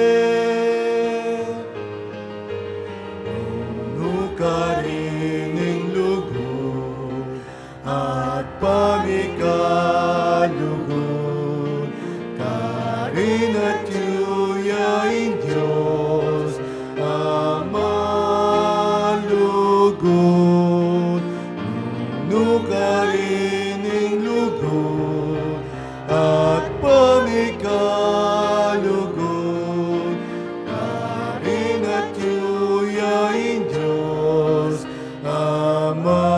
nung karin ing lugud at pamikalugud, karin at yu ya ing Dios Ama lugud. Nung karin ing lugud at pamikalugud, karin at yu ya ing Dios Ama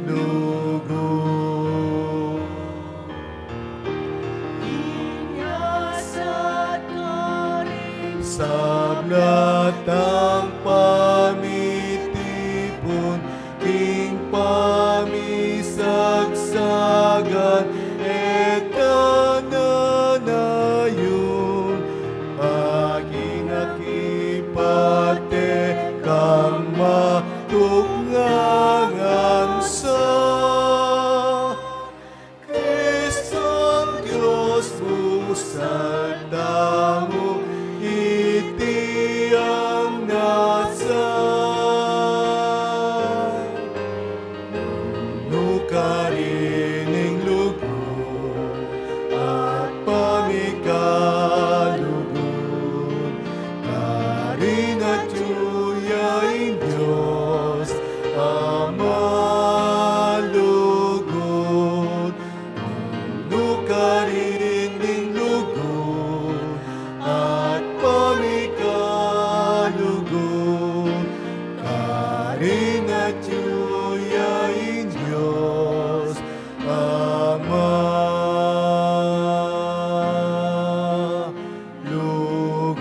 lugud. Inyas at karing sabla tang pamitipun king pamisagsagan, e ta nanayun paging akipate kang matuknangan sa Kristong Dios, busal tamu iti ang nasa. Nung karin ing lugud at pamikalugud, karin at yu ya ing Dios Ama lugud. Nung karin ing lugud at pamikalugud, karin at yu ya ing Dios Ama lugud.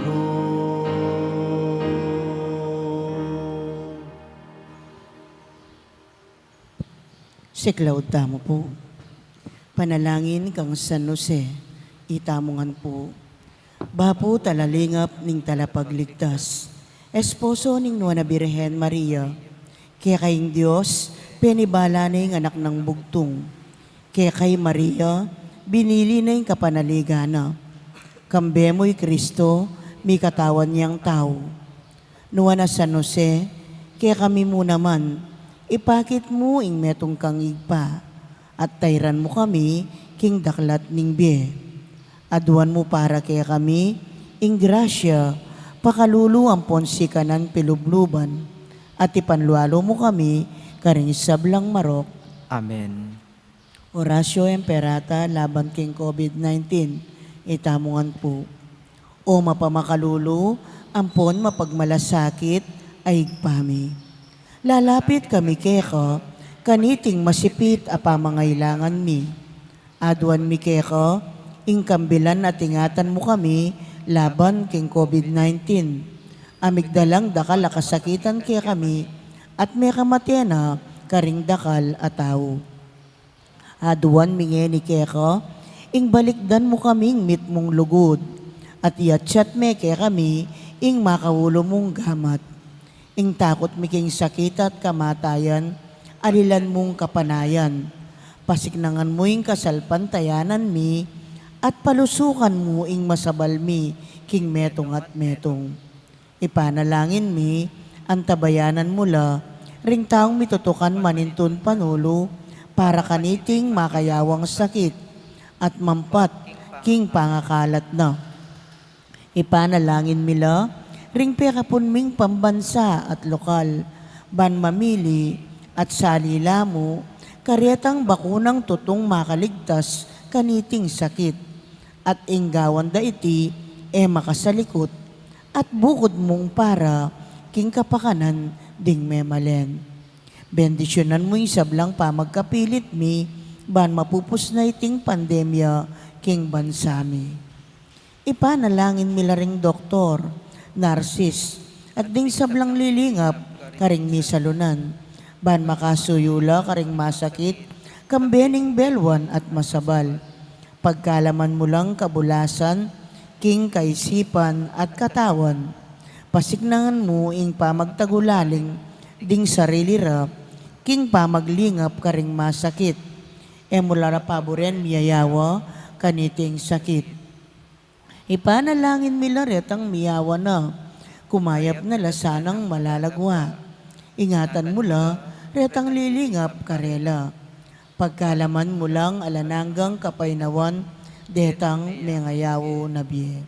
Siklaud tamu pu. Panalangin kang San Jose, itamu ngan pu. Bapu talalingap ning Talapagligtas, esposo ning Nuan a Birhen Maria, keka ing Dios penibala na ing Anak nang Bugtung. Keka i Maria binili na ing kapanaligan na. Kambe mu i Kristo, mikatawan yang tau. Nuan a San Jose, kekami mu naman, ipakit mu ing metung kang Ibpa, at tairan mu kami king daklat ning bie. Aduan mu para kekami ing grasya, pakalulu ampon sikanan pilubluban, at ipanlualu mu kami karing sablang marok. Amen. Oratio Imperata laban king COVID nineteen, itamu ngan pu. O mapamakalulu ampon mapagmalasakit a Ibpa mi, lalapit kami keka kaniting masipit a pamangailangan mi. Aduan mi keka ing kambilan at ingatan mu kami laban king COVID nineteen, a migdalang dakal a kasakitan kekami at mekamate na karing dakal a tau. Aduan mi ngeni keka ing balikdan mu kaming mitmung lugud, at iatsat me kekami ing makaulu mung gamat. Ing takut mi king sakit at kamatayan, alilan mung kapanayan. Pasiknangan mu ing kasalpantayanan mi, at palusukan mu ing masabal mi king metung at metung. Ipanalangin mi, antabayanan mu la ring taung mitutukan manintun panulu para kaniting makayawang sakit at mampat king pangakalat na. Ipanalangin mi la ring pekapun ming pambansa at lokal, ban mamili at salila mu karetang bakunang tutung makaligtas kaniting sakit, at ing gawan da iti e makasalikut, at bukud mung para king kapakanan ding memalen. Bendisyunan mu ing sablang pamagkapilit mi, ban mapupus na iting pandemya king bansa mi. Ipanalangin mi la ring doktor, narsis, at ding sablang lilingap karing misalunan, ban makasuyu la karing masakit, kambe ning belwan at masabal. Pagkalaman mu lang kabulasan king kaisipan at katawan. Pasiknangan mu ing pamagtagulaling ding sarili ra king pamaglingap karing masakit. E mu la ra paburen miyayawa kaniting sakit. Ipanalangin mi la retang miyawa na, kumayap na la sanang malalagwa. Ingatan mu la retang lilingap karela. Pagkalaman mu lang alang anggang kapaynawan detang mengayaw na bie.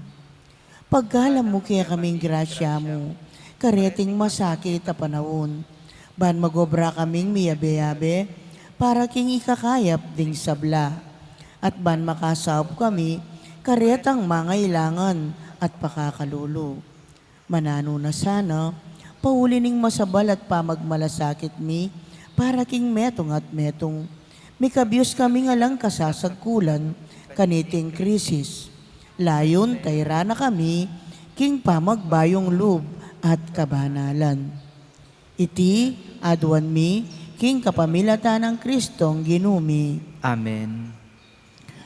Pagkalam mu kekaming grasya mu, kareting masakit a panaun, ban magobra kaming miyabe-yabe para king ikakayap ding sabla, at ban makasaup kami karetang mangailangan at pakakalulu. Mananu na sana, pauli ning masabal at pamagmalasakit mi para king metung at metung, mikabyus kaming alang kasasagkulan kaniting krisis. Layun tayra na kami king pamagbayung lub at kabanalan. Iti aduan mi king kapamilatan nang Kristong Ginu mi. Amen.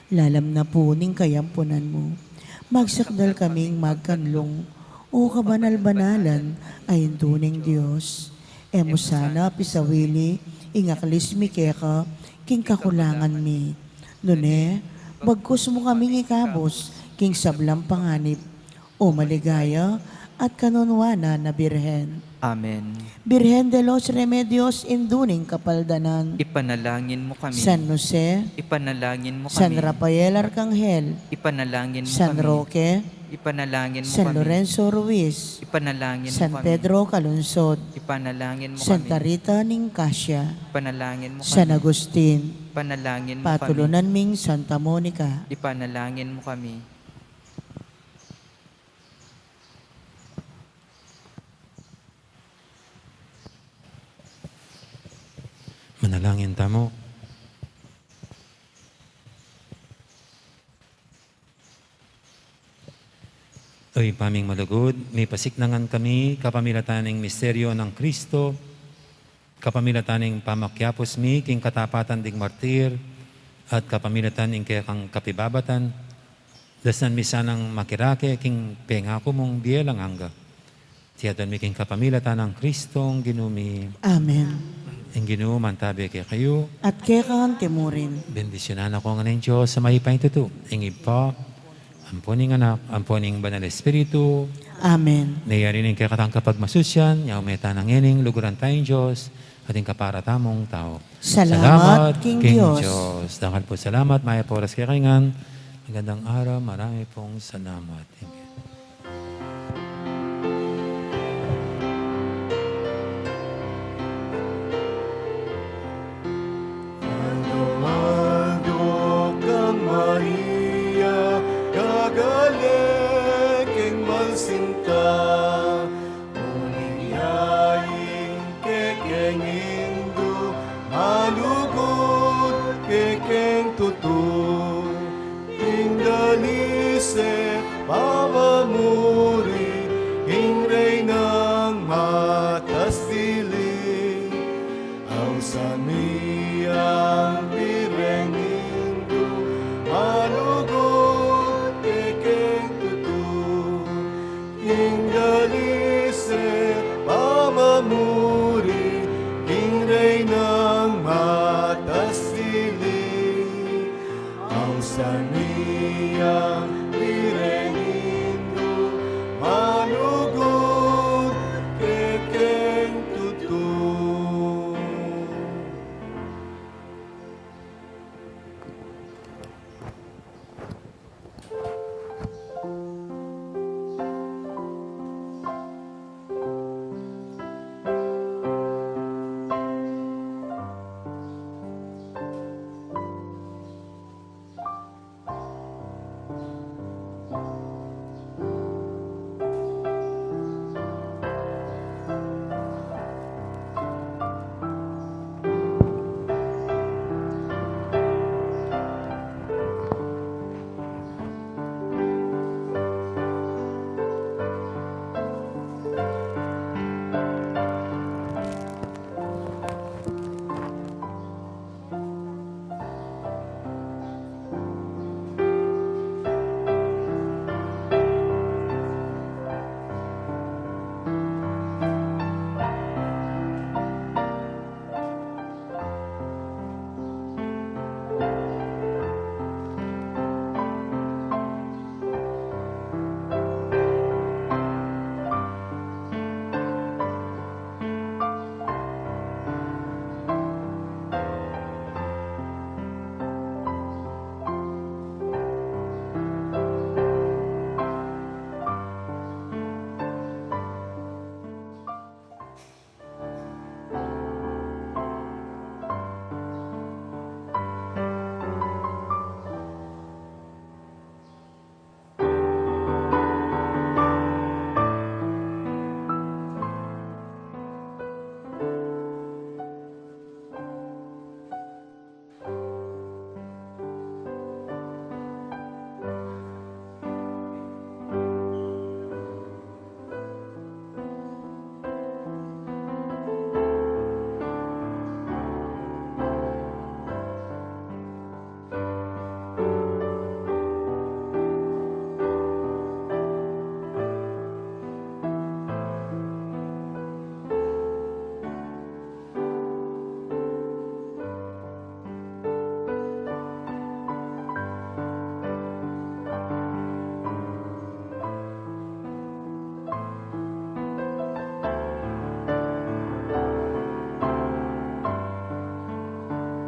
Lalam na pu ning kayampunan mu, magsakdal kaming magkanlung, O kabanal-banalan a Indu ning Dios. E mu sana pisawili ing aklis mi keka king kakulangan mi. Nune, bagkus mu kaming ikabus king sablang panganib, O maligaya at kanunuanan a Birhen. Amen. Birhen de los Remedios, Indu ning Kapaldanan. Ipanalangin mu kami. San Jose. Ipanalangin mu kami. San Rafael Arkanghel. Ipanalangin mu kami. San Roque. Ipanalangin mu kami. San Lorenzo Ruiz. Ipanalangin mu kami. San Pedro Calungsod. Ipanalangin mu kami. Santa Rita ning Cascia. Ipanalangin mu kami. San Agustin. Ipanalangin mu kami. Patulunan ming Santa Monica. Ipanalangin mu kami. Manalangin tamu. O Ibpa ming malugud, mipasiknangan kami kapamilatan ning misteryo nang Kristo, kapamilatan ning pamakiapus mi king katapatan ding martir, at kapamilatan ning kekang kapibabatan, dasan mi sanang makirake king pengaku mung bie alang angga. Iti aduan mi king kapamilatan nang Kristong Ginu mi. Amen. Ing Ginu mantabe kekayu. At keka mu rin. Bendisyunan na kayu ngan ning Dios a mayupayang tutu, ing Ibpa, ampo ning Anak, ampo ning Banal Espiritu. Amen. Nayari ning kekatang kapagmasusyan, yaun me tana ngening luguran taya ning Dios, at ing kapara tamung tau. Salamat king Dios. Dakal pung salamat, mayap a oras kekayu ngan. Magandang araw, marami pong salamat. Thank you. Aldo-aldo kang Maria, gagale king banua ta, uling yaing kekeng Indu, malugud kekeng tutu. King dalise pamamuri, king Reynang matas dili. Ausan mi ing Birhen Indu, malugud kekeng tutu. King dalise pamamuri, king Reynang matas dili. Ausan mi